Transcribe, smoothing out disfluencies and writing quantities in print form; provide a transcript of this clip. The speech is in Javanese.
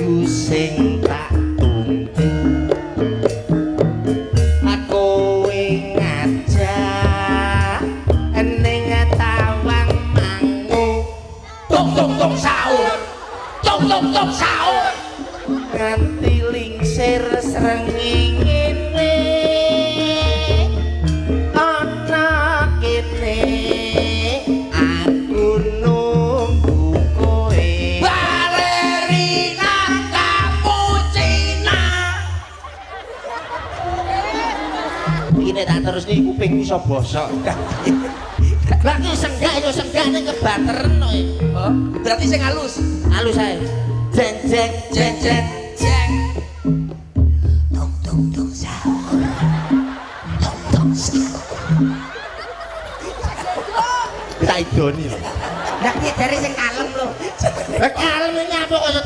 ayu sing tak tunggu. Kowe ngajak ning Tawang Mangu. Tung tung tung sahur. Tung tung tung sahur. Nganti lingsir srengenge ana kene, aku nunggu kowe. Balerina cappuccina. Iki nek tak terus iki kupingku iso bosok. Lah ki senggak yo senggak ning kebateren kok. Oh, berarti sing halus. Halus ae. Jeng jeng jeng jeng. Jeng. Tung tung tung sahur. Tung tung sahur. Tak idoni lho. Lah piye jare sing kalem lho. Lah kalem nyapa kok iso.